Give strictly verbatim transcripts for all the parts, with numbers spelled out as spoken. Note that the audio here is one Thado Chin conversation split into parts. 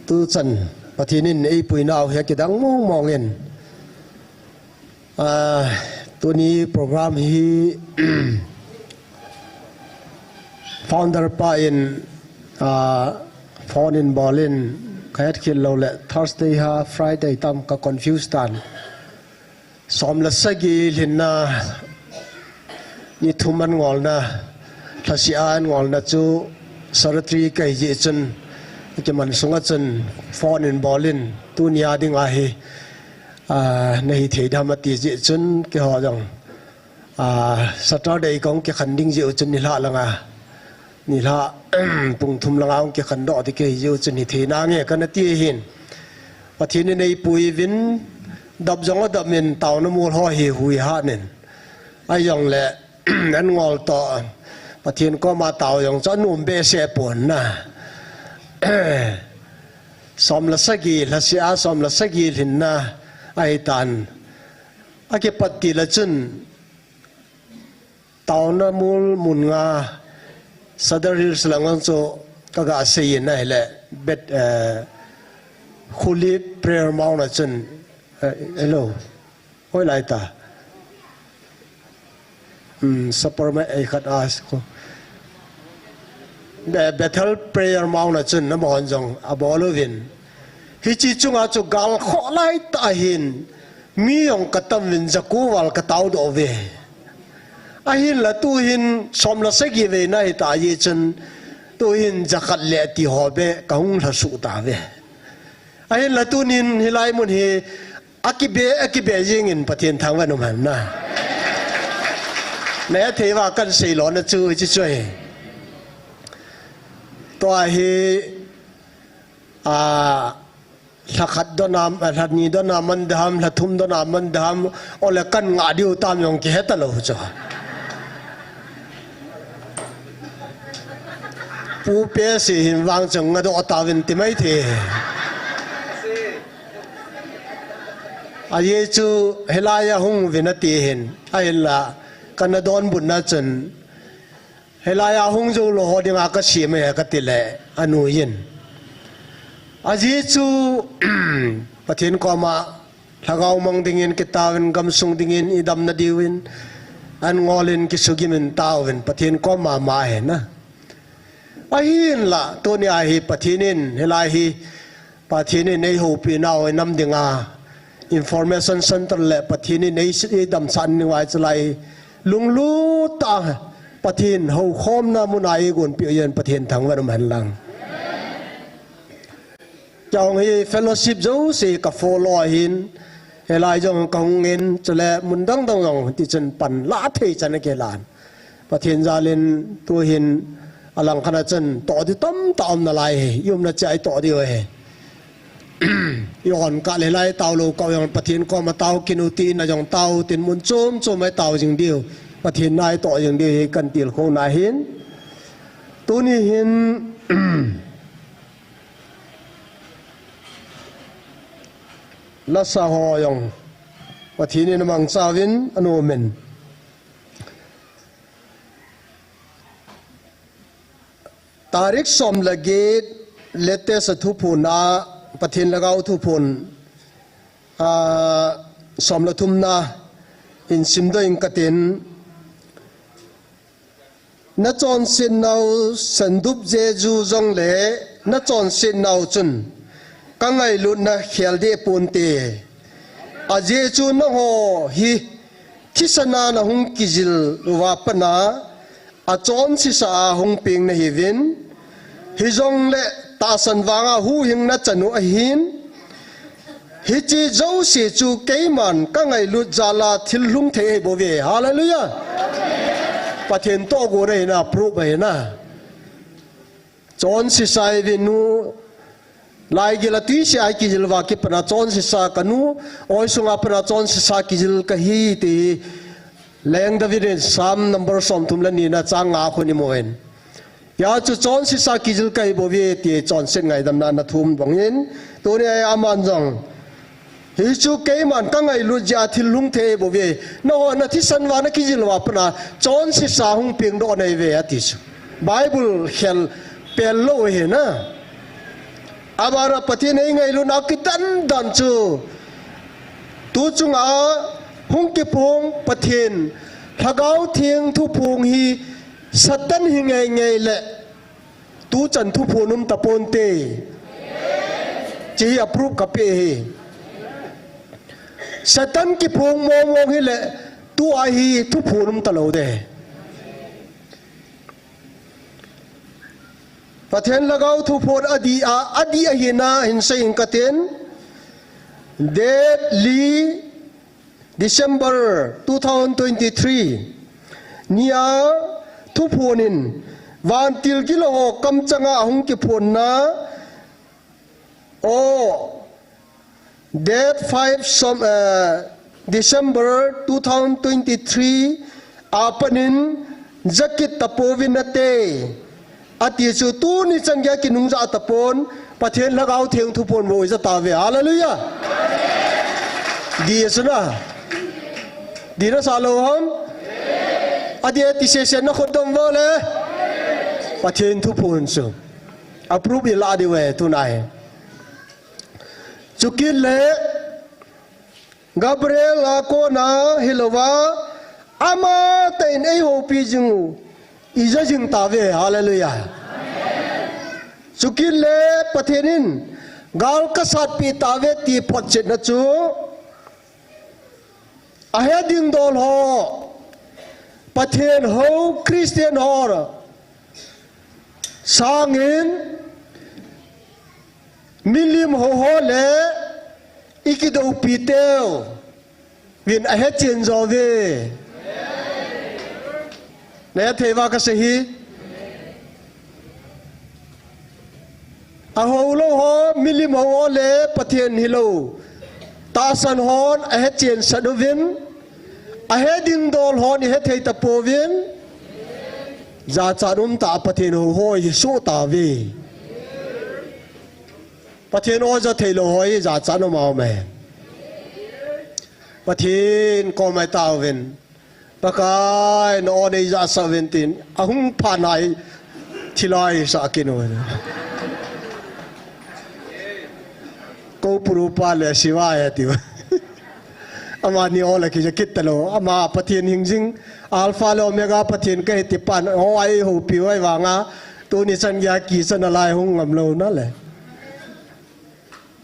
Tuchan Pathen in eipui nau hi akidang mong mong in. Ah, tuni program hi founder pa in, ah, phone in bol in ka het khel lou le Thursday ham Friday tam ka confuse tan. Som le sagi lhinna, ni thum an ngolna, lhasia an ngolna chu Saratri kahi jeh chun, kiman sunga chun phone in bol in, tunia dinga hi, ah, nahi thei dem ati jeh chun, keiho jong, ah, Saturday kahung kikhen ding jeh u chun nilhah langa, nilhah pung thum langa hung kikhen doh ding kahi jeh u chun hithei nange kana ti ahin. Pathen in eipui uvin, dap jong adap in taona mol ho hi hui hah in. Ahijongle, an ngol toh, Pathen koma tao jong chu anom behseh pon na. Som le sagi, lhasia som le sagi lhinna ahitan. Akipat til a chun, taona mol mun nga, Sadar Hills lang ang chu kaga sei in ahile, Bet, eh, Khuli Prayer Mount a chun, eh, hello. Hoilai ta. Hmm, supper mai ei khat a ko. Be-, Bethel Prayer Mount a chun amahon jong abol uvin. Hiche chunga chu gal khoh lai tah ahin, mi jong katam uvin, jako val katao doh uve. Ahinla tuhin som le sagi veina hita jeh chun, tuhin jakhat le ti ho beh kahung lhasuh tauve. Ahinla tunin hilai mun hi akibe, akibe jing in Pathen thangvah in um hen na. Nahet thei uva kahin sei lona chu hiche chu ahi. Tua hi, a, lha khat dona, lha ni dona man dem, lha thum dona man dem, ole kahin ngah diu tam jong kihe talou chu. Pu P C hin vang chun ngah doh tauvin ti mai thei. Ajeh chu hilai a hung uvin ati hin, ahinla kana donbutna chun, hilai a hung jou lou ho dinga kasem e kati le, anuiyin. Ajeh chu, Pathen koma, lhagao mang dingin kitaovin, gamsung dingin, idamna diuvin, an ngolin, kisugim in taovin, Pathen koma mama ahi na. Ahinla, tunia hi Pathen in, hilai hi, Pathen in eihoupi nau inam dinga, Information Center le Pathen in ei, eidamsah ninguva hiche lai lunglut tah a Pathen houkhomna muna eigonpeh u jeh in Pathen thangvah in um hen lang. Kei jong hi fellowship jouse ka follow ahin, hilai jong kahung in, chule mun dang dang jong tichun pan la thei chan a kilan. Pathen jalin tuhin alangkhat a chun toh ding tamtah um nalai hi, i umna cheh a i toh diu ahi. I hon kah le lai tao lou kah jong Pathen koma tao kit u tin a jong tao tin mun chom chom a i tao jing diu. Pathen na i toh jing diu hi kahin tilkhou na hin. Tuni hin lasa ho jong Pathen in amangchauvin anom in. Tarik som le get, latest a thuphon a, Pathen Lhagao thuphon, a, som le thumna in simdoh ing katin. Nachonsetnau sandup jeju jongle nachonsetnau chun kangailutna khel deh ponte. Ajeh chu nangho hi thisan a nahung kijil uva pat a, achonsesa a hung peng nahiuvin, hijongle tahsan vanga huhhingna chan u ahin, hiche jouse chu keiman kangailut jal a thil lhung thei ahibouve. Hallelujah. Pathen tohgon ahina, proof ahina. Chonsesa ihiuvin nu, laigil a twiseh a ikijil uva kipat a chonsesa kanu, oi sunga pat a chonsesa kijil kahi ti Leng David in Psalm number somthum le ni na chang nga khun imun. Hijeh chun chonsesa kijil kahibouve ti chonset ngaidamna ana thum bangin, tunia aman jong, hichu keiman kangailut jeh a thil lhung thei ahibouve. Nangho nathisan uva nakijil uva pat a chonsesa hung pengdoh nahiuve ati chu. Bible khel pel lou ahina. Abana Pathen eingailut a kitan dan chu, tu chunga hung kiphong Pathen Lhagao Theng thuphong hi Satan hi ngei ngei le tu chan thuphon um taponte. Chi hi a proof ka pe hi. Satan kiphong mong mong hi le tu a hi thuphon um talou de. Pathen Lhagao thuphon adih a, adih ahina hin sei ing katin. Date li December two thousand twenty-three nia thuphon in vantil gilo ho kamchanga ahung kiphonna. O, date five som, eh, December two thousand twenty-three apanin jakit tapouvin nate. Ati chu tuni chan geiya kinungja tapon, Pathen Lhagao Theng thuphon vo ija tave. Hallelujah. Di chu na. Di nasa lou ham? Adi ti sese na khut dom vo le. Pathen thuphon chu. A proof ila di ve tunai. Chukit le Gabriel a kona hilouva, amatah in eihoupi jing u, ija jing tave, hallelujah. Chukit le Pathen in, gal kasatpi tave ti photchetna chu, ahe ding dol ho, Pathen hou Christian ho, sangin, milim hou ho le, ikidoupi teu, vin ahechen jo ve. Na thei va kasei hi. Ahou lou ho, milim hou ho le, Pathen hilou. Tahsan hon, ahechen sat uvin. Ahe ding dol hon, ihe thei tapouvin. Jachat um ta Pathen hou ho, hi su tave. Pathen o ja thei lou ho hi jachat um a um e. Pathen kom a i tauvin. Pakai na o nei jasa uvin tin. Ahung pha nai thilai sa kin uvin. Ko puru pa le siva e tiu. Amani o la kija kit talou. Ama Pathen hingjing. Alpha le Omega Pathen kahi ti pan. O eihoupi u ahi vanga. Tuni chan geiya kichat nalai hung ngam lou nale.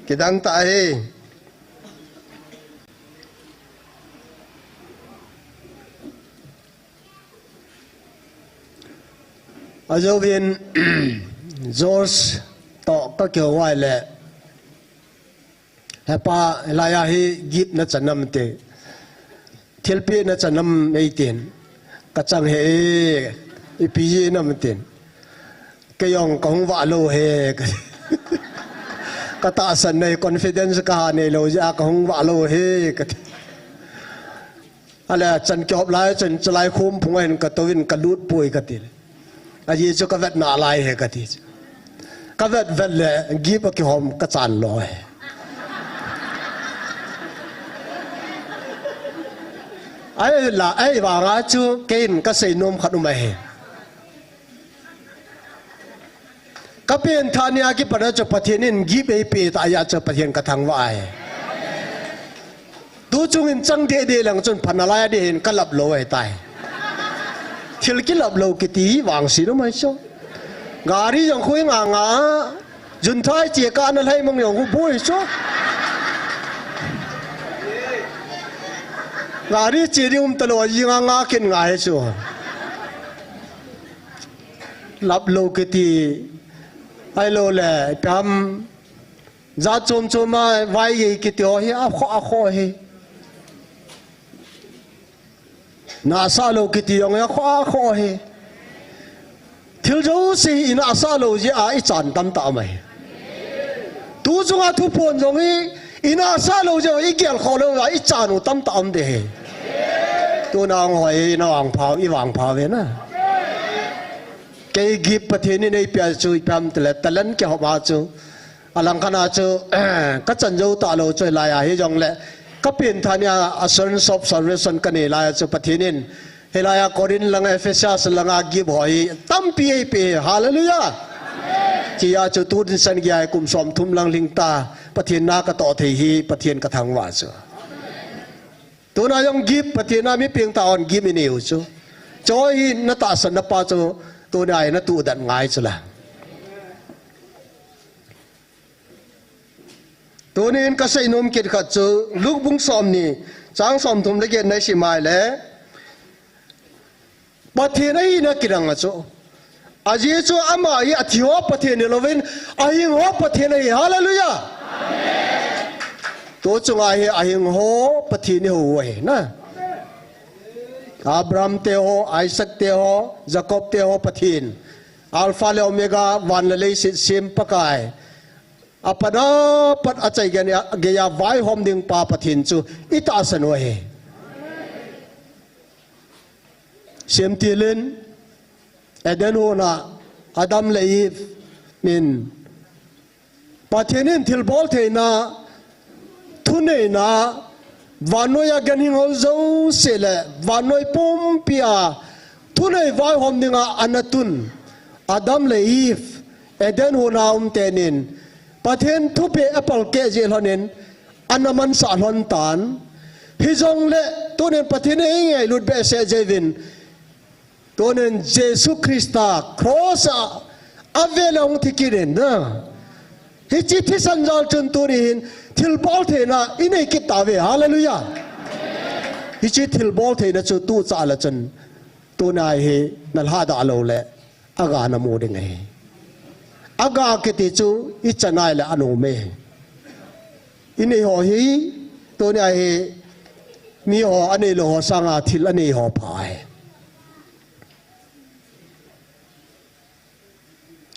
Kidang tah e. Ajouvin George toh kakihou vai le. Hepa, hilai a hi gift na chan nam te. Thilpeh na chan nam ei tin. Kachang e, ipi ji nam tin. Kei jong kahung vah lou e, ka, katahsan nei confidence kaha neilou jeh a kahung vah lou e, kati. Ale chan kihop lai, chan chalai khum phung a hin katouvin kalut poi kati. Ajeh chu kavet nalai e kati. Kavet vet le gift akihom kachan lou e. Ahi la, ahivanga chu keiin kasei nom khat um ahi. Kapen tha nia kipat a chu Pathen in gift eipeh tah jeh a chu Pathen kathangvah e. Tuchung in chang deh deh lang chun phat nalai a ding hin kalap lou ahitai. Thil kilap lou kiti hi vangset um ahi chu. Gari jong khu i nga nga. Junthai che kana lhai mang jong khu boi chu. Gari che ding um talou a ji nga nga kin nga hi chu. Lap lou kiti, ahilou le, ipi ham, jat chom chom a vai gei kiti ho hi, akhoh, akhoh hi. Nahsah lou kiti jong hi, akhoh, akhoh hi. Thil jouse hi inahsah lou jeh a ichan tamtah um ahi. Tu chunga thuphon jong hi, inahsah lou jeh a igel khoh lou a ichan u tamtah um ding ahi. Tuna hung hoi, ina vangpha, ivangpha ve na. Kei gift Pathen in eipeh chu ipi ham tile talent kihop a chu. Alang khat a chu, kachan jou talou chu hilai a hijongle. Kapen tha nia assurance of salvation kanei lai a chu Pathen in. Hilai a Corinth lang a Ephesus lang a gift ho hi tampi eipeh. Hallelujah. Chia chu tunin san gei a kum som thum lang lhing ta, Pathen na katoh thei hi, Pathen kathangvah chu. Tuna jong gift, Pathen a mi pengtah hon gift inei u chu. Chu hi natahsan na pa chu, tuna hi natuh dan ngai chu la. Tunin kasei nom kit khat chu, Luke bung som ni, chang som thum le get na isim a ahile, Pathen ahina kidang a chu. Ajeh chu ama hi athi ho Pathen hilou vin, ahing ho Pathen ahi. Hallelujah. Tu chunga hi ahing ho Pathen ihou u ahi na. Abraham te ho, Isaac te ho, Jacob te ho Pathen. Alpha le Omega, van le leiset sem Pakai. Apat apat achai gei a, gei a vaihom ding pa Pathen chu itahsan u ahi. Semtil in Eden hon a Adam le Eve in Pathen in thilbol theina, thuneina, vannoi a ganhing ho jouse le vannoi pumpi a thunei vaihom dinga ana tun Adam le Eve, Eden hon a um tenin, Pathen thupeh apalkeh jeh lhonin, ana mansah lhon tan. Hijongle, tunin Pathen in eingailut behseh jeh uvin, tunin Jesu Christa cross a avel a hung thi kit in na. Hiche thisan jal chun tuni hin thilbol theina inei kit tauve. Hallelujah. Hiche thilbol theina chu tuchah le chun tuni a hi nalhadah lou le aga namu ding ahi. Aga kiti chu ichan a ahile anom e. Inei ho hi, tuni a hi, mi ho anei lou ho sanga thil anei ho pha ahi.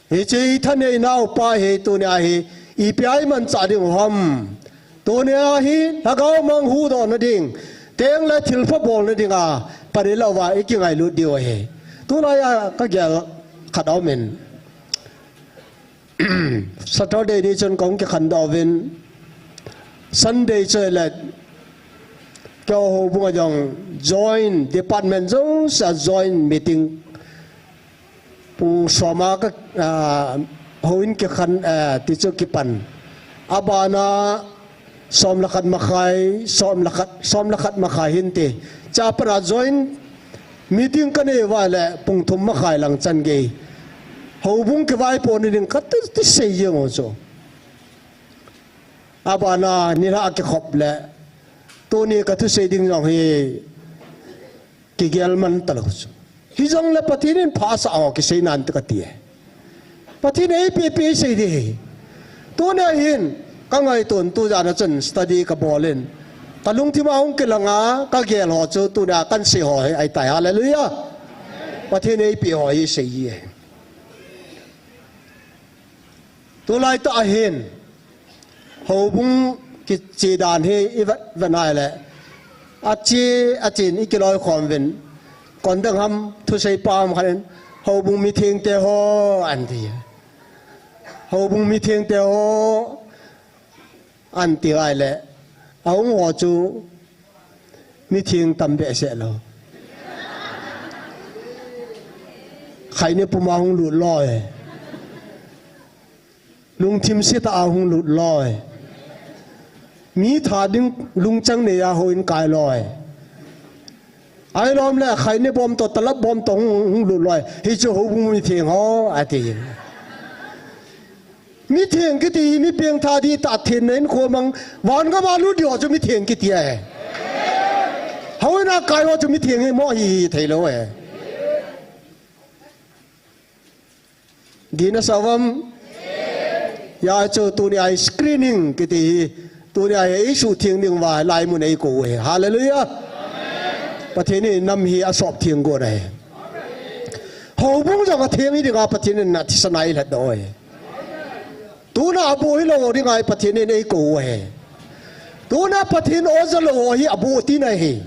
Hiche ithanei nau pa hi tuni a hi, ipi a imanchah ding u ham. Tuni a hi, lhagao mang huhdoh na ding, teng le thilpha bol na dinga, Pathen louva ikingailut diu ahi. Tulai a kagel khat aum in. Saturday ni chun kahung kikhandoh uvin, Sunday chu le keiho houbung a jong joint department jouse a joint meeting pung som a ka, ah, houin kikhan, ah, ti chu kipan. Abana som le khat makhai, som le khat, som le khat makhai hin ti. Chapang a joint meeting kanei uva le pung thum makhai lang chan gei houbung kivaipoh na ding kati, ti sei jeng u chu. Abana nilhah kikhop le tuni kathusei ding jong hi kigel man talou chu. Hijongle Pathen in pha asah ho kisei nante kati e. Pathen in eipeh peh eisei ding ahi. Tuni a hin, kangaiton tu jan a chun study kabol in, kalungthim a hung kilang a kagel ho chu tuni a kahin sei ho hi ahitai. Hallelujah. Pathen in eipeh ho hi sei ji ahi. Tulai tah a hin, houbung kiche dan hi ivet vet nai le, ache, achen ikiloikhom uvin, kon dang ham thusei pa ham khat in, houbung mitheng te ho, ahin ti. Houbung mitheng te ho, ahin ti ngai le, ahung ho chu mitheng tam behseh lou. Khaini pum a hung lut loi. Lungthim setah a hung lut loi. Mi that ding lungchang nei a houin kai loi. Ahilou le khaini bom toh, talap bom toh hung, hung lut loi. Hichu houbung mitheng ho, ati. Mitheng kiti hi mi pengthah ding tah thenna in khomang, vangam a lut ding ho chu mitheng kiti ahi. Houin a kai ho chu mitheng hi mo hi, hi theilou ahi. Dih nasa uvam? Hijeh chun tuni a hi screening kiti hi, tuni a hi eisuhtheng ding uva laimun eikou u ahi. Hallelujah. Pathen in nam hi asop theng got ahi. Houbung jong atheng hi dinga Pathen in athisan a eilhatdoh u ahi. Tuna aboh hilou dinga Pathen in eikou u ahi. Tuna Pathen oja lou hi aboh tina ahi.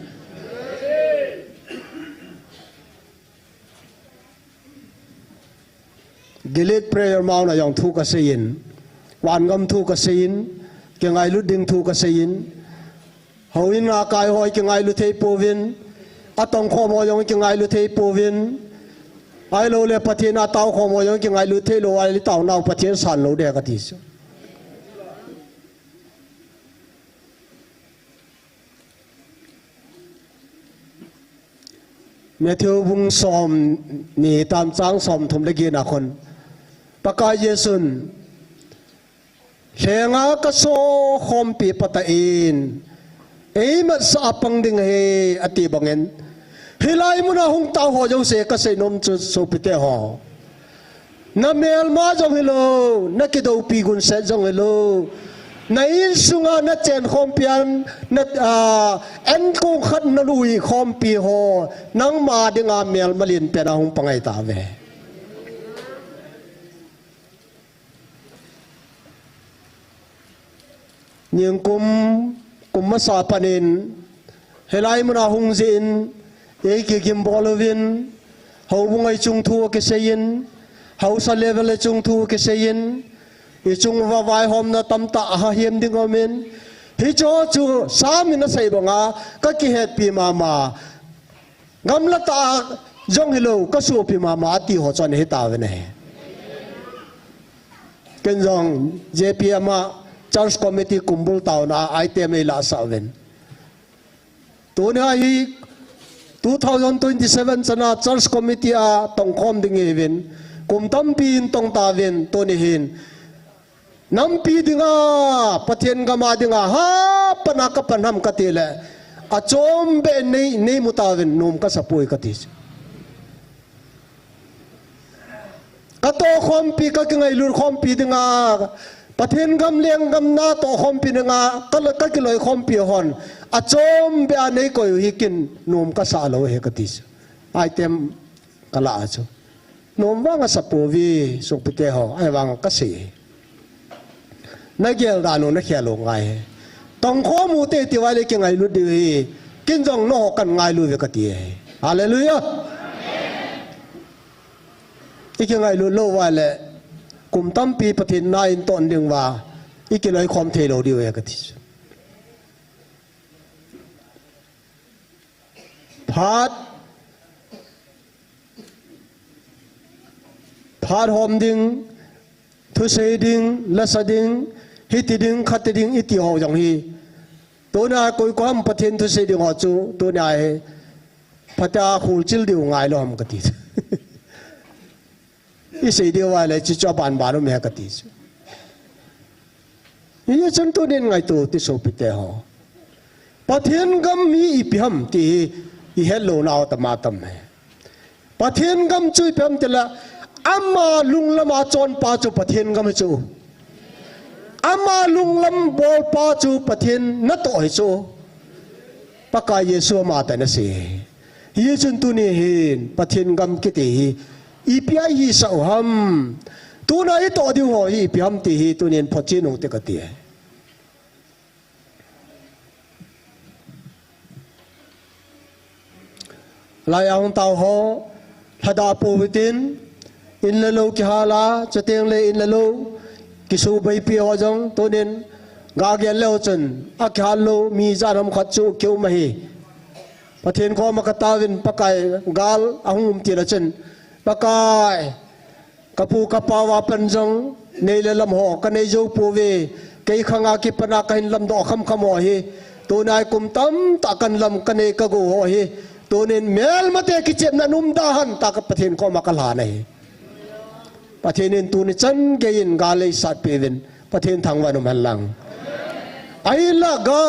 Gilead Prayer Mount a jong thu kasei in, vangam thu kasei in, kingailut ding thu kasei in, houin a kai ho ikingailu thei pouvin, atongkhom ho jong ikingailu thei pouvin, Ahilou le Pathen a tao khom ho jong kingailut thei lou a le taonau Pathen san lou ding kati chu. Matthew bung som ni tam chang som thum le get na khun Pakai Jesun Lhenga kaso khompi pata in, eimat sa apang ding ahi, ati bangin. Hilai muna hung tao ho jouse kasei nom chu sopite ho. Na melma jong hilou, na kidoupi gunset jong hilou. Na insunga na chen khompi an, na, ah, enkong khat na lui khompi ho, nangma dinga melma lenpen a hung pangai tave. Ningkum, kum masa panin, hilai muna hung jin, ei kigim bol uvin, houbung a i chung thu kiseiyin, haosa level a i chung thu kiseiyin, i chung uva vaihomna tamtah aha hiam ding umin, hicho chu Sam in asei banga, kakihetpi mama, Gamla tah jong hilou, kasopi mama ati ho chu ana hitauvin ahi. Ken jong J P M a church committee kumbul taona a item eilahsah uvin. Tunia hi two thousand twenty-seven chana church committee a tongkhom ding ihiuvin. Kum tampi in tong tauvin, tuni hin. Nampi dinga, Pathen gama dinga, ha, pana kapan ham kati le, achom be nei, nei mu tauvin nom kasapoi kati. Katoh khompi, kakingailut khompi dinga, Pathen gam lenggam na toh khompi dinga, ka, kakiloi khompi hon, achom be a nei koi u hi ken nom kasa lou ahi kati. Item kalah a chu. Nom vang asapouve, sopite ho, ahivang kasei. Na gel dan u, na khel u ngai. Tongkhom u te ti uva le kingailut diu ahi. Ken jong nangho kan ngailu ve kati ahi. Hallelujah. I kingailut lou uva le, kum tampi Pathen na in ton ding uva, i kiloikhom thei lou diu ahi kati. Phat, phat hom ding, thusei ding, lasa ding, hiti ding, khati ding, iti ho jong hi. Tunia koi koi ham Pathen thusei ding ho chu, tunia hi. Phat a khulchil diu ngai lou ham kati. I sei diu uva le, chuchu aban ban um e kati chu. Hijeh chun tunin ngaito u hite sopite ho. Pathen gam hi ipi ham ti hi i het louna ho tam a tam e. Pathen gam chu ipi ham ti le, ama lunglam a chonpa chu Pathen gam hi chu. Ama lunglam bolpa chu Pathen natoh hi chu. Pakai Jesu ama tah in asei. Hijeh chun tuni hin Pathen gam kiti hi ipi a ihisah u ham. Tuna itoh diu ho hi ipi ham ti hi tunin photchet u hite kati. Lai a hung tao ho, lhadah pou hitin, in le lou kihal a, chuteng le in le lou, kisubeipi ho jong, tunin, ga gel leu chun, akihal lou, mi ijat ham khat chu, kium ahi. Pathen koma kataovin, Pakai, gal ahung um tile chun, Pakai, kapu kapa uva pat jong, nei le lam ho, kanei jou pouve, kei khanga kipana kahin lamdoh khamkham ho hi, tunia hi kum tamtah kahin lam kanei kagou ho hi, tunin melmate kichepna in umda hen tia ka Pathen koma kalhan ahi. Pathen in tuni chan geiyin gal eisatpeh uvin, Pathen thangvah in um hen lang. Ahinlah ga,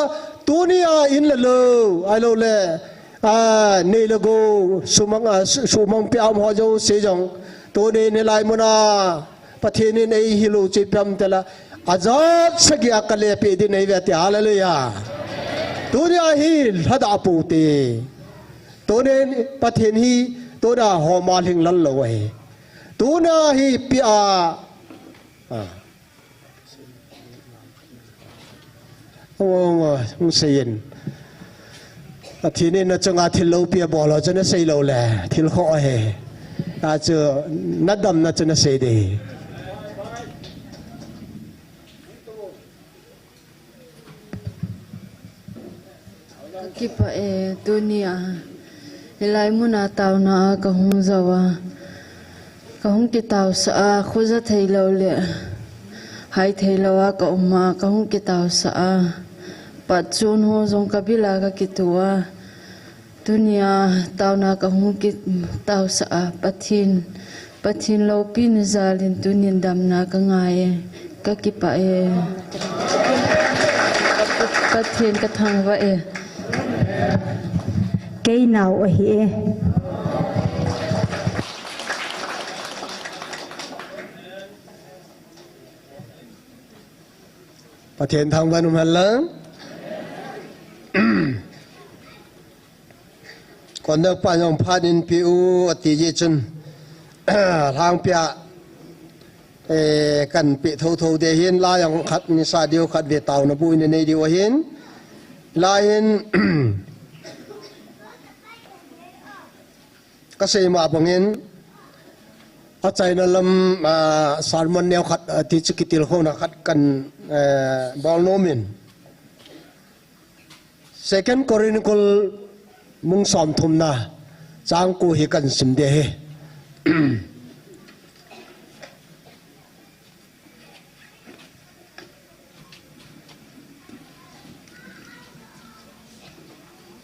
tunia in le lou, ahilou le, a, nei le gou, sumang, a, su-, sumang pia um ho jouse jong, tunin hilai muna, Pathen in eihil u chu ipi ham tile, ajat sagi a kale peh ding nahiuve ti, hallelujah. Tunia hi lhadah pou hite. Tunin Pathen hi, tunia homa lhing lal lou ahi. Tunia hi pia, a. Ong, ong, ong, ong seiyin. Pathen in nachunga thil loupi abol ho chu nasei lou le, thil khoh ahi. Achu, nadamna chu nasei ding. Kakipah e, tunia. Hilai muna taona a kahung jou a. Ka hung kitausah a, khoja thei lou le hai thei lou a ka um a, ka hung kitausah a, patchun ho jong ka bil a ka kitu a, tunia tauna ka hung kitausah a, Pathen, Pathen loupina jal in tunin damna ka ngai e, ka kipah e. Pathen ka thangvah e. Kei nau ahi e. Pathen thangvah in um hen lang. Conductor pa jong phat in pe u ati jeh chun, lhangpi a, eh, kan pe thotho ding ahin, la jong khat ni sa diu, khat vei tauna bu in nei diu ahin. La hin, ka sei ma bangin, achaina lam, ah, sermon neo khat, ah, ti chu kitilkhouna khat kan, eh, bol nom in. Second Chronicle bung somthumna chang ko hi kan sim ding ahi.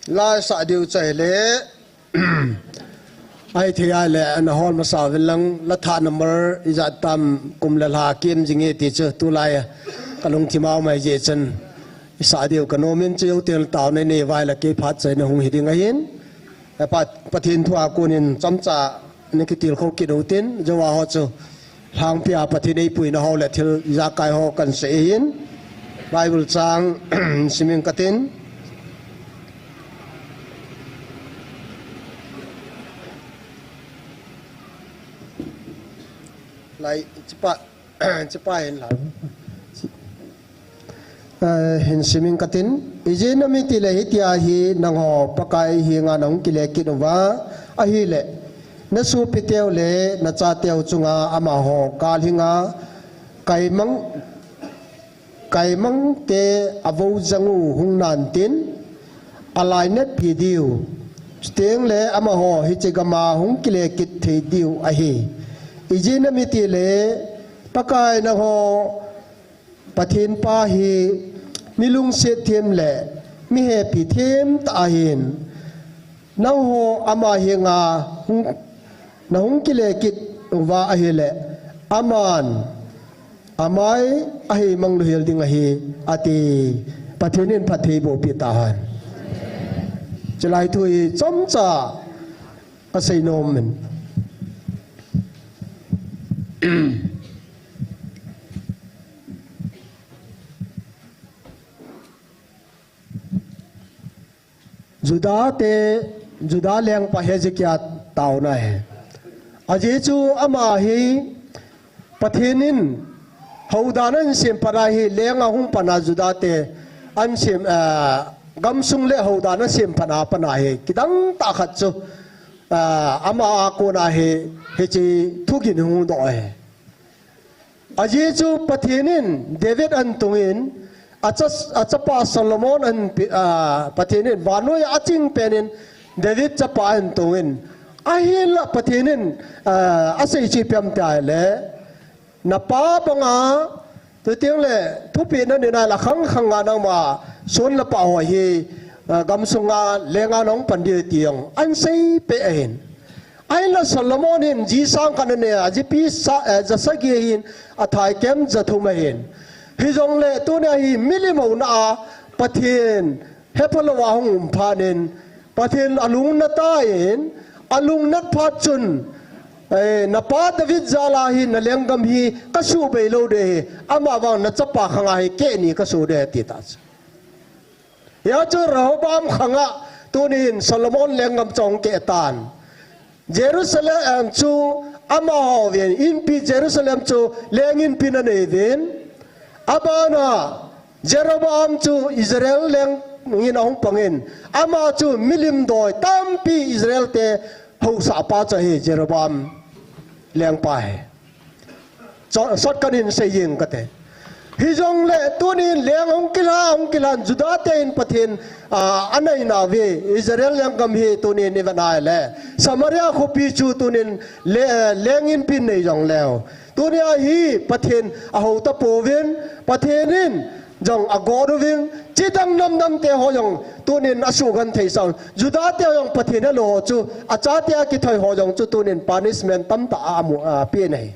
La sa diu chu ahile, ahithei a le, ana hol masa uvin lang, la thah number ijat tam, kum le lha kiim jing e ti chu, tulai a ka lungthim a um ahi jeh chun, i sa diu ka nom in, chu jou teng le tauna nei uva ahile, kei phat chaina hung hi ding ahin. Eh, Pa-, Pathen thu a kon in chomcha na kitilkhou kit u tin, jou a ho chu lhangpi a Pathen eipuina ho le thil ijakai ho kan sei ahin. Bible chang sim ing katin. Lai, chipa, chipa hin la. Eh, hin sim ing katin. Ijeh inem itile hitia hi nangho Pakai henga nahung kile kit uva, ahile, na sopiteu le na chateu chunga amaho kalhinga kaimang, kaimang te avou jang u hung nan tin, alainat pi diu. Chuteng le amaho hiche gam a hung kile kit thei diu ahi. Ijeh inem itile, Pakai nangho Pathen pa hi mi lungset them le mi hepi them tah ahin. Nangho ama henga hung, nahung kile kit uva ahile, aman amai aheimang louhel ding ahi, ati. Pathen in phatthei boh peh tahen. Chulai thu hi chomcha ka sei nom in. Juda te, Juda lengpa Hezekiah tauna ahi. Ajeh chu ama hi Pathen in houdan ahin sem pat a hi, leng ahung pat a Juda te ahin sem, ah, gamsung le houdan asem pat a pat a hi, kidang tah khat chu, ah, ama a kona hi, hiche thugin hung doh ahi. Ajeh chu Pathen in David ahin tungin, acha, achapa Solomon ahin pe, ah, Pathen in vannoi a aching pen in David chapa ahin tungin, ahinla Pathen in, ah, asei chu ipi ham tia ahile, na pa banga, chuteng le thupeh na nei nalai khang khang a nangma son le pah ho hi, ah, gamsunga lenga nahung pan ding ti jong ahin sei peh ahin. Ahinla Solomon hin ji sang khat anei a, jipi sa, eh, ja sagi ahin, athai kem ja thum ahin. Hijongle tunia hi milim houna a Pathen hephalou a hung um phat in, Pathen alung nat tan, alung nat phat chun, eh, na pa David jal a hi na lenggam hi ka suhbei lou ding ahi, ama vang na chapa khang a hi keh ni ka suh ding ahi ati ta chu. Hia chu Rehoboam khang a tunin Solomon lenggam chu ahung keh tan. Jerusalem chu amaho vin, inpi Jerusalem chu leng inpi anei vin. Abana Jeroboam chu Israel leng in ahung pangin, ama chu milim doi tampi Israel te hausah pa chu ahi Jeroboam lengpa hi. Cho-, shortcut in sei jeng kate. Hijongle tunin leng hung kilha, hung kilhan Juda te in Pathen, ah, anai nauve, Israel lenggam hi tunin ivet nai le. Samaria khopi chu tunin le, eh, leng inpi nei jongleu. Tunia hi Pathen ahou tapouvin, Pathen in jong agot uvin, chidang namdang te ho jong tunin asugenthei sah. Juda te jong Pathen helou ho chu, achate akithoi ho jong chu tunin punishment tamtah a amu, ape nai.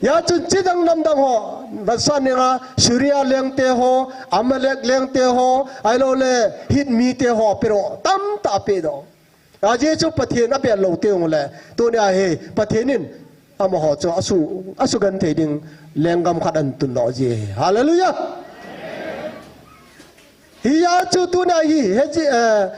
Hijeh chun chidang namdang ho, vetsahna a Syria leng te ho, Amalek leng te ho, ahilouleh Hit mi te ho, pero tamtah ape doh. Ajeh chu Pathen abel lou teng uleh, tunia hi Pathen in amaho chu asu, asugenthei ding lenggam khat ahin tun doh ji. Hallelujah. Hijeh chun tunia hi, Hezi-, eh,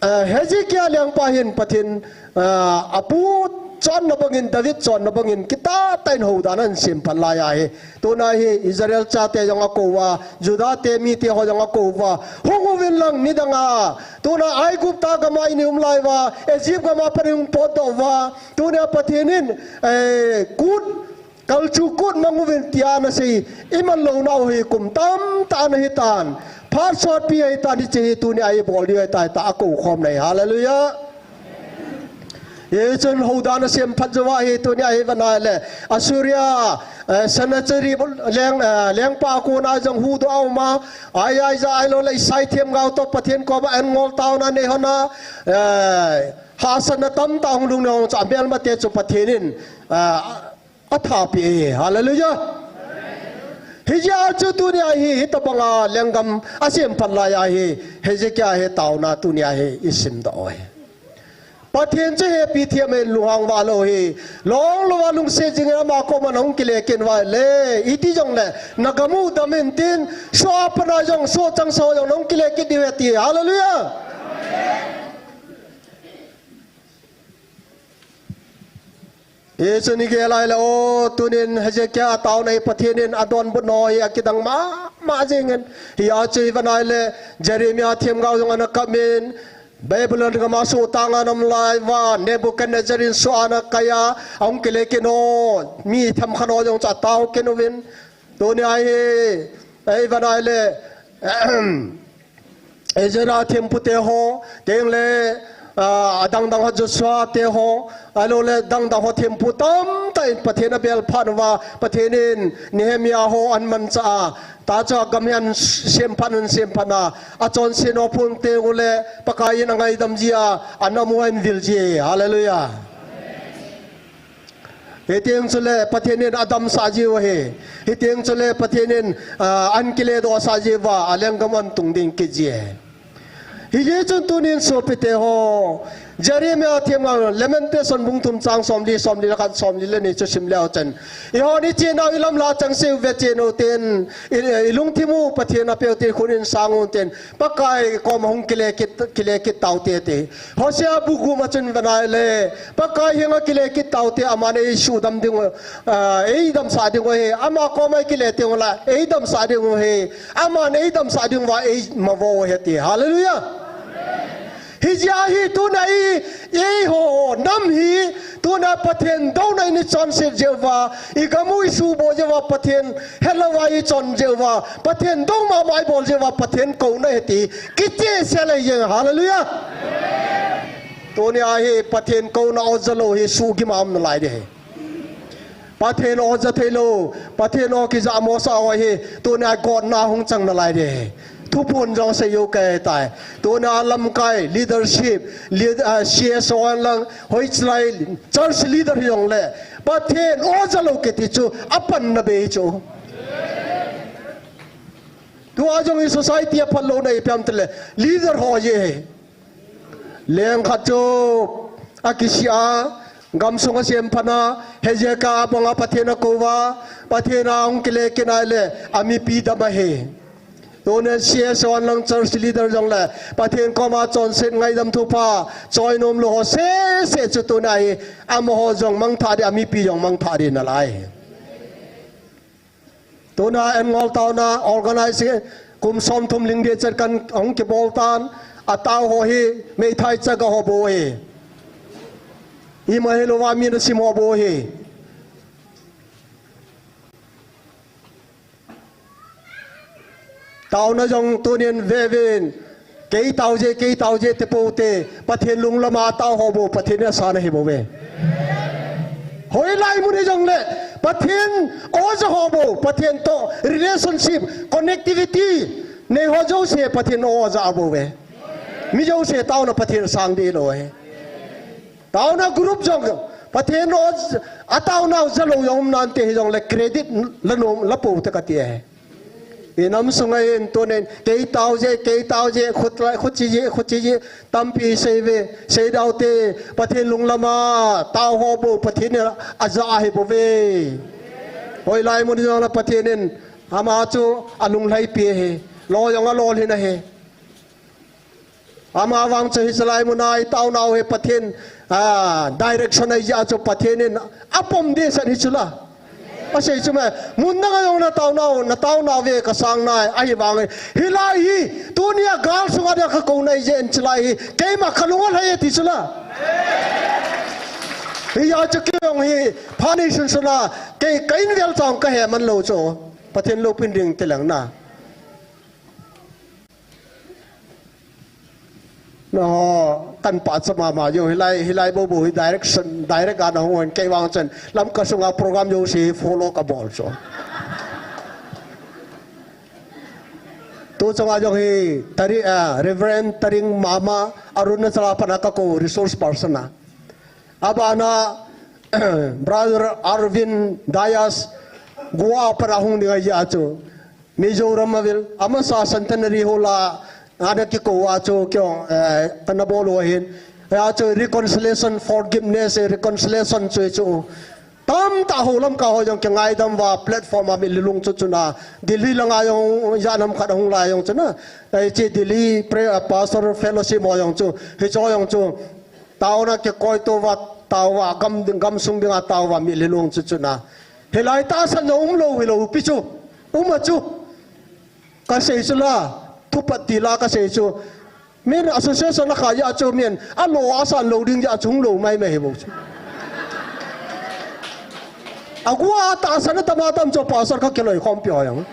eh, Hezekiah lengpa hin Pathen, eh, apu chonna bangin, David chonna bangin, kitah tah in houdan ahin semphat lai ahi. Tunia hi Israel chate jong akou uva, Juda te mite ho jong akou uva, hung uvin lang nidang a. Tunia Aigupta gam a ina um lai uva, Egypt gam a pat ina potdoh uva. Tunia Pathen in, eh, kut Kalchuh kut mang uvin tia anasei, iman lounau hi kum tamtah ana hitan. Phat sotpi ahitan, hiche hi tunia ibol diu ahitai tia akou khom nai. Hallelujah. Hichun houdan asemphat jou ahi tunia hi vana le. Assyria, eh, Sennacherib leng, eh, lengpa kona jong huhdoh a um a. Ahi, ahi jeh a ahilouleh Isai themgao toh Pathen koma an ngol taona nei hon a. Eh, hahsatna tamtah hung lhung nei hon chu amelmate chu Pathen in, eh, athat peh e. Hallelujah. Hijeh a chu tunia hi, hitobanga lenggam asemphat lai ahi, Hezekiah hi taona tunia hi isimdoh u ahi. Pathen chu hepi them in lunghang val u ahi. Lunglut a lungset jing in ama koma nahung kile kit uva le, iti jongle, nagam u dam intin, soh a pat a jong, soh chang soh jong nahung kile kit diu ahi ati. Hallelujah. Hichun igel a ahile, o, tunin Hezekiah taona hi Pathen in adonbut nau hi akidang mama jing in. Hijeh a chu ivana ahile, Jeremiah themgao jong ana kap in, Babylon gam a soh tah a ana um lai uva, Nebuchadnezzar in soh a ana kai a, ahung kile kit nau, mi themkhat nau jong chu atao kit uvin. Tunia hi, ivana ahile, Ezra thempu te ho, tengle, ah, adang dang ho Joshua te ho, ahilouleh dang dang ho thempu tamtah in Pathen abel phat uva, Pathen in Nehemiah ho ahin manchah a, tahcha gam hi ahin semphat, ahin semphat a, achonset nau phung teng uleh, Pakai in angaidam ji a, anam u ahin vil ji. Hallelujah. Hiteng chule Pathen in adamsah jiu ahi. Hiteng chule Pathen in, ah, ahin kiledohsah jiuva, alenggam ahin tung ding kit ji ahi. Hijeh chun tunin sopite ho, Jeremiah themgao, Lamentation bung thum chang somli, somli le khat, somli le ni chu sim leu chun. Eihon ichenau ilamlha changseh u vechen u tin, i, ilungthim u Pathen apeu te khut in sang u tin. Pakai koma hung kile kit, kile kit taute ati. Hosea bu gup a chun vana ahile, Pakai henga kile kit taute aman eisuhdam ding u, ah, eidamsah ding u ahi. Ama koma ikile teng uleh, eidamsah ding u ahi. Aman eidamsah ding uva eimavo u ahi ati. Hallelujah. Hijeh a hi tunia i, eiho nam hi, tunia Pathen douna in ichonset jeh uva, igam u isuhboh jeh uva, Pathen helouva ichon jeh uva, Pathen dou mama ibol jeh uva, Pathen kouna ahi ti kichehsel ahi jeng. Hallelujah. Tunia hi Pathen kouna oja lou hi suhgim a um nalai ding ahi. Pathen oja theilou, Pathen o kijahmo sah ho hi, tunia gotna hung chang nalai ding ahi. Thuphon jong sei u kahitai. Tunia lamkai, leadership, lead-, ah, C S O ahin lang, hoiche lai, church leader hijongle, Pathen oja lou kiti chu, apanna bei chu. Tua jong i society a phatlouna ipi ham itile, leader ho jeh ahi. Leng khat chu akisih a, gamsung asemphat a, Hezekiah banga Pathen akou uva, Pathen a hung kile kit nai le, amipi dam ahi. Tunia C S O ahin lang church leader jongle, Pathen koma chonset ngaidam thupha, choi nom lou ho sese chu tunia hi, amaho jong mangthah ding, amipi jong mangthah ding nalai. Tunia an ngol taona organize kum somthum lhing ding chet kan hung kibol tan, atao ho hi meithai chaga ho bou ahi. Ima hilouva mi nasim ho bou ahi. Taona jong tunin vevin. Kei taoje, kei taoje ti pou te. Pathen lunglam a tao ho bou, Pathen in asang ahi bouve. Hoilai mun hijongle, Pathen o ja ho bou, Pathen toh relationship, connectivity nei ho jouse Pathen o ja bouve. Mi jouse taona Pathen sang ding lou ahi. Taona group jong, Pathen o, ataona ja lou jong um nante hijongle credit la nom, la pou te kati ahi. Inam sunga in tunin, kei taoje, kei taoje, khut lai, khut chije, khut chije, tampi seive, seidau te, Pathen lunglam a tao ho bou, Pathen in aja ahi bouve. Hoilai mun jongle Pathen in, ama chu alunglhaipi ahi, lo jong alolhin ahi. Amavang chu hiche lai muna itaonau hi Pathen, ah, direction ahi jeh chu Pathen in apom ding sah hi chula. Asei chu me, mun dang a jong nataonau, nataonau ve kasang nai, ahivangin. Hilai hi, tunia gal sunga dia kakou nai jeh in chulai hi, keima kalung alhai e ti chula. Hijeh chun kei jong hi, pha nei sunsun a, kei ka in vel chang kahe man lou chu. Pathen loupin ding ti leng na. Naho, kan pachat mama jong hilai, hilai bou bou hi direction, direct a nahung in kei vang chun Lamka sunga program jouse follow kabol chu. Tu chunga jong hi Tari, ah, Reverend Taring Mama Arunachal a pat a kakou resource person a. Abana, Brother Arvind Dias Goa a pat a hung ding ahi jeh chu. Mizoram a vil, amasa Centenary Hall a, ana kikou a chu, kei jong, eh, kana bol u ahin. Hia chu reconciliation, forgiveness, eh, reconciliation chu, chu. Tamtah ho Lamka ho jong kingaidam uva platform a mitlhi lungchut chun a. Delhi langa jong, janam khat hung lai jong chu na. Eh, hiche Delhi pre-, eh, Pastor Fellowship ho jong chu. Hiche ho jong chu. Taona kikoito uva, tao uva, gam ding, gamsung dinga tao uva, mitlhi lungchut chun a. Hilai tahsan jong umlou, hilou pi chu. Um a chu. Kasei chu la, thupat ti la kasei chu. Min association la kha jeh chu min, alo asan lou ding jeh chu hung lou mai mai hi bou chu. Agu a tahsan atam atam chu pastor kha kiloi khompi ho jong.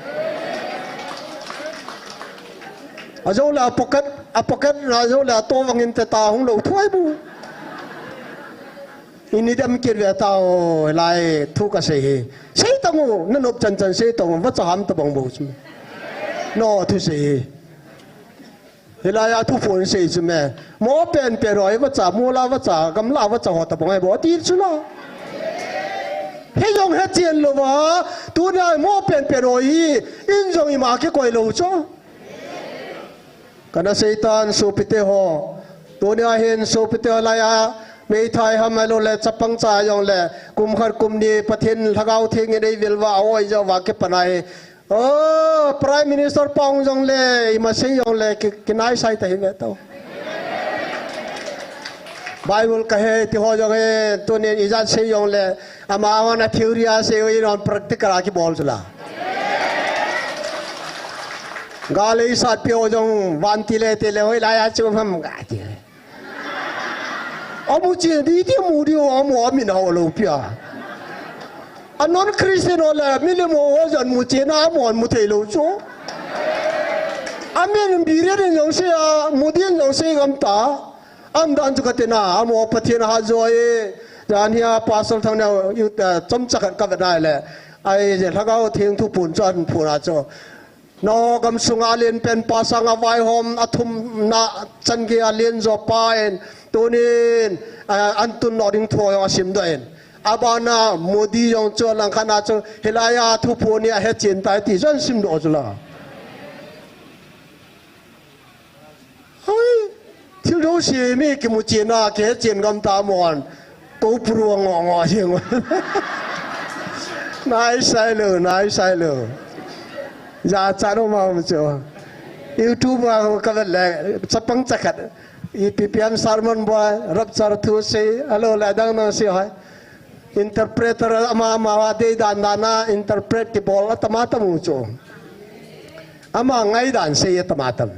Ajou le a pocket, a pocket, ajou le a to vangin te ta hung lou thuai bu. Ini dem kit ve tao, lai thu kasei hi. Sei tang u, nanop chan chan sei tang u, vacha ham tabang bou chu. No thu sei hi. Hilai a thuphon sei chu me. Mo pen pen ho hi vacha, mo la vacha, gamla vacha ho tabang ahi bou, ati chu la. Hijong hechen louva, tunia mo pen pen ho hi, in jong ima kikoi lou chu. Kana seitan sopite ho. Tunia hin sopite ho lai a, meithai ham ahilou le, chapang cha jong le, kum khat kum ni, Pathen Lhagao Theng in eivil uva, aoi jou uva kipan ahi. Oh, Prime Minister pa hung jong le, ima sei jong le, ki, kinai sai ta hi ve tao. Bible kahe ti ho jong he, tunin ijat sei jong le, amahon a theory a sei, eiho in practical a kibol chu la. Gal eisat pi ho jong, van ti le, ti le, hoilai a chu ham ga ti. Amu chen di ti mu di o, amu amin hao lou pia. A non Christian ho le, milim ho jong mu chen a, amu amu thei lou chu. Amin biret in jong sei a, mu din jong sei ngam ta. Aum dan chu kati na, amu Pathen ahat jo e. Jan hia Pastor Thangneo, youth, eh, chomcha khat kavet nai le. Ai, je Lhagao Theng thuphon chu ahin phon a chu. Nangho gamsunga alen pen pa sanga vaihom athumna changeiya alen jo pa in tunin, ah, antun lou ding thu jong asim doh in. Abana Modi jong chu langkhat na chu hilai a thuphon hi ahechen tai ti jong asim doh chu la. Hoi, thil jouse mi kimu chen a, kihe chen ngam ta mon. Ko puru ngo ngo jeng. Nai sai lou, nai sai lou. Jachat um a um chu. YouTube a kavet le, chapang cha khat. Ipi pi ham sermon boi, rapture thu sei, ahilou le adang dang sei hoi. Interpreter ama ama a dei dan dan a interpret kibol atam atam u chu. Ama ngaidan sei atam atam.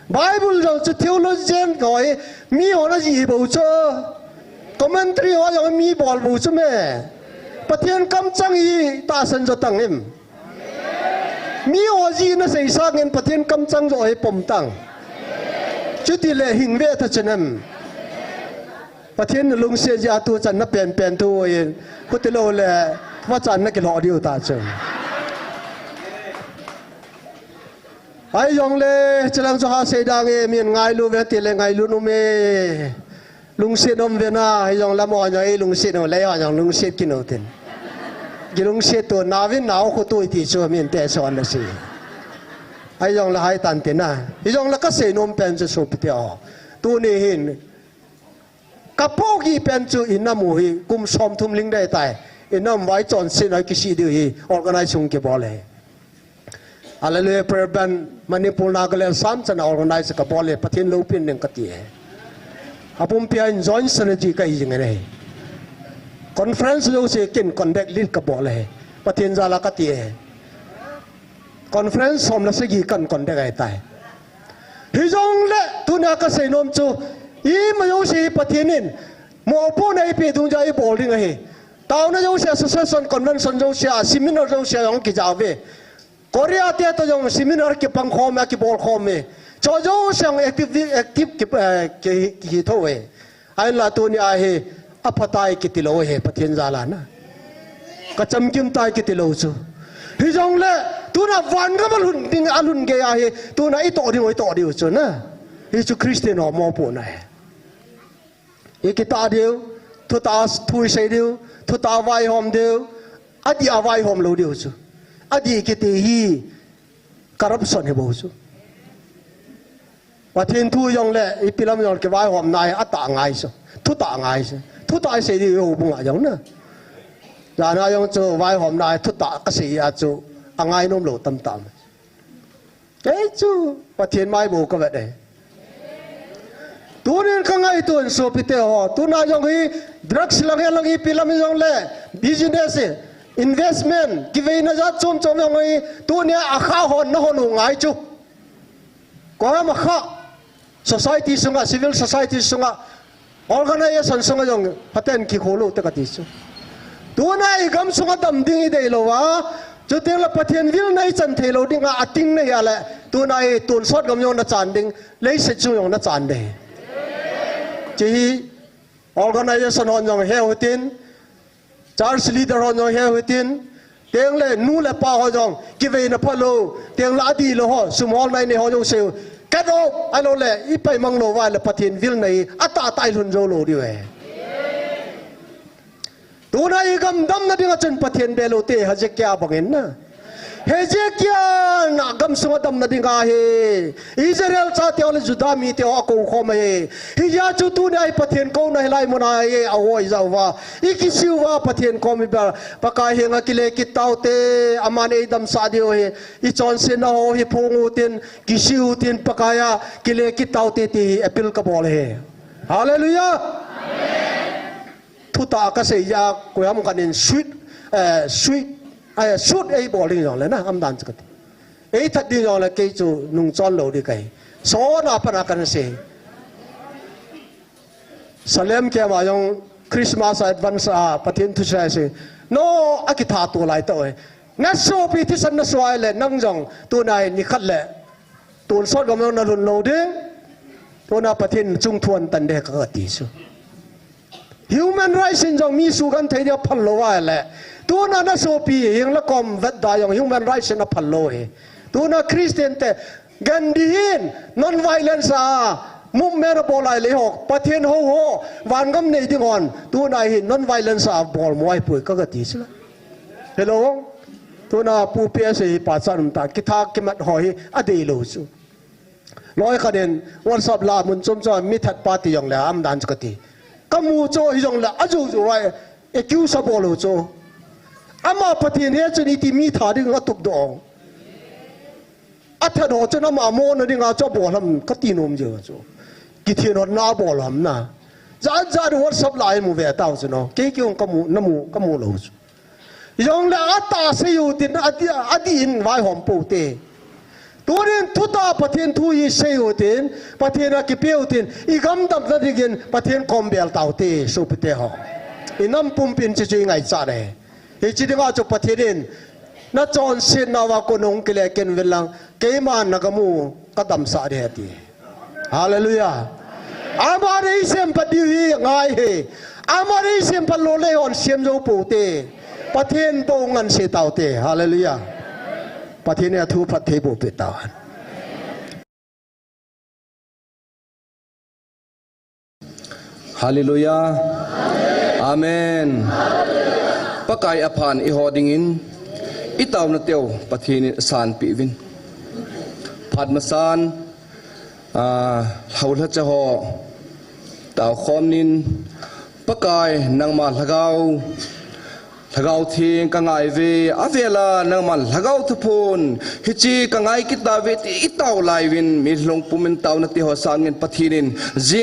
Bible jong chu theologian koi, mihon ajih bou chu. Commentary ho jong mi bol bou chu me. Pathen kamcheng hi tahsan jo tang em. Mi ho jeh in nasei sangin Pathen kamchang joh hi pom tang. Chuti le hing ve tha chen em. Pathen nalungset jeh a tu chan na penpen thu in. Khuti lou le, vachan na kilhoh diu ta chu. Ahi jongle, chulang chu ha sei dang e, min ngailu ve ti le ngailu nu me. Lungset um ve na, hi jongle mo jong ei lungset u le, jong lungset kit u tin. Kilungset to, nauvin nau khu tu ti chu min te son na si. Ahi jongle hai tan te na. Hi jongle kasei nom pen chu sopite ho. Tuni hin. Ka pohgih pen chu i nam u hi kum som thum ling dei tai. I nam vai chonset a kisih diu hi organize hung kibol e. Hallelujah Prayer Band, Manipur, Nagaland, Assam chan a organize kabol e, Pathen loupina ding kati e. Apumpi a in join strategy kahi jing e. Conference jouse kin contact lead kabol e. Pathen jal a kati e. Conference som le sagi kan contact ahi tai. Hijongle, tunia kasei nom chu, ima jouse hi Pathen in mopohna eipeh dungjui a ibol ding ahi. Taona jouse, association, convention jouse a, seminar jouse a jong kija uve. Korea te toh jong seminar kipang khom e, kibol khom e. Chu jouse jong active, active ki, eh, ki, kihi thou e. Ahinla tunia hi aphatai kiti lou hi Pathen jal a na. Kachamkim tai kiti lou chu. Hijongle tuna vangam a lhun ding, alhun gei a hi tuna itoh ding, itoh diu chu na. Hichu Christian ho mopohna hi. Ikitah diu, thutah thu isei diu, thutah vaihom diu, adih a vaihom lou diu chu. Adih kiti hi corruption hi bou chu. Pathen thu jongle, ipi lam jongle kivaihomna hi atah ngai chu. Thutah ngai chu. Thutah isei diu houbung a jong na. Jana jong chu vaihomna hi thutah kasei a chu angai nom lou tamtah. Kei chu Pathen mai bou kavet e. Tunin kangaito in sopite ho. Tuna jong hi drugs lang hi lang ipi lam hi jongle business hi, investment, kiveina jat chom chom jong hi tunia akha hon nahon u ngai chu. Koiham akha society sunga, civil society sunga, organization sunga jong phaten kikholou te kati chu. Tuna igam sunga dam ding idei lou a, chuteng le Pathen vilna ichan thei lou ding a, ating nahi a le, tuna hi tonsot gam jong nachan ding, leiset chung jong nachan ding. Hiche hi organization hon jong heu hitin, church leader hon jong heu hitin, teng le nu le pa ho jong kiveina phalou, teng le adih lou ho, sum hol nai nei ho jong sei u. Kat o, ahilou le, ipai mang lou va le Pathen vilna hi, atah tah ilhun jou lou diu ahi. Tuna igam damna dinga chun Pathen be lou te, Hezekiah bangin na. Hezekiah in agam sunga damna dinga hi Israel chate ho le Judah mite ho akou khom ahi. Hijeh a chu tunia hi Pathen kouna hilai muna hi ahoi jao uva. Ikisiu va Pathen kom iba. Pakai henga kile kit taute, aman eidamsah diu ahi. Ichonsetna ho hi phong utin, kisiu tin Pakai a kile kit taute ti hi appeal kabol ahi. Hallelujah. Thutah kasei a, koiham khat in sweet, eh, sweet, eh, sweet eibol ding jongle na, aum dan chu kati. Eithat ding jongle kei chu nungchon lou ding kahi. Sona pana kana sei. Salem kema jong Christmas advance a Pathen thusei sei. No, akitha to lai tah e. Nasopi thisan naso a le nang jong tuna hi nikhat le tonsot gam jong nalhun lou ding. Tuna Pathen chung thuan tan ding kati chu. Human rights in jong mi sugenthei ding aphal lou a le. Tuna nasopi hing le kom vetda jong human rights in aphal lou ahi. Tuna Christian te Gandhi hin non-violence a movement abol a le ho, Pathen hou ho, vangam nei ding hon, tuna hi non-violence a bolmo ahipoi kagati chu la. Hello. Tuna pu P S A hi pachat um ta, kitha kimat ho hi adei lou chu. Loi khat in WhatsApp la mun chom chom mi that pa ti jongle aum dan chu kati. Kamu chu hijongle ajoujou a accuse abol u chu. Ama Pathen he chun iti mi that ding atup doh. Athat ho chun ama mona dinga chu abol ham kati nom jeng chu. Kithen hotna abol ham na. Jat jat WhatsApp la imu ve tau chu no. Kei kei jong kamu, namu, kamu lou chu. Jongle atah sei u tin, adih, adih in vaihom pou te. Tunin thutah Pathen thu hi sei u tin, Pathen a kipe u tin, igam damna dingin Pathen kom bel taute, sopite ho. Inam pumpin hiche chu ingaichat e. Hiche dinga chu Pathen in Nachonsetnauva kon hung kile kit uvin lang, keiman nagamu kadamsah ding ahi ati. Hallelujah. Aman eisemphat diu hi ngai ahi. Aman eisemphat lou le eihon sem jou poute. Pathen bou ngansei taute. Hallelujah. Pathen in athu phatthei boh peh tauhen. Hallelujah. Amen. Pakai aphan eiho dingin, itaona teu Pathen in asanpeh uvin. Phat masan, ah, houlhacha ho taokhom nin, Pakai nangma lhagao, Lhagao Theng kangai uve, avela nangma Lhagao Thuphon, hiche kangai kit tauve ti itao lai uvin, milhong pumin taona teho sangin Pathen in jing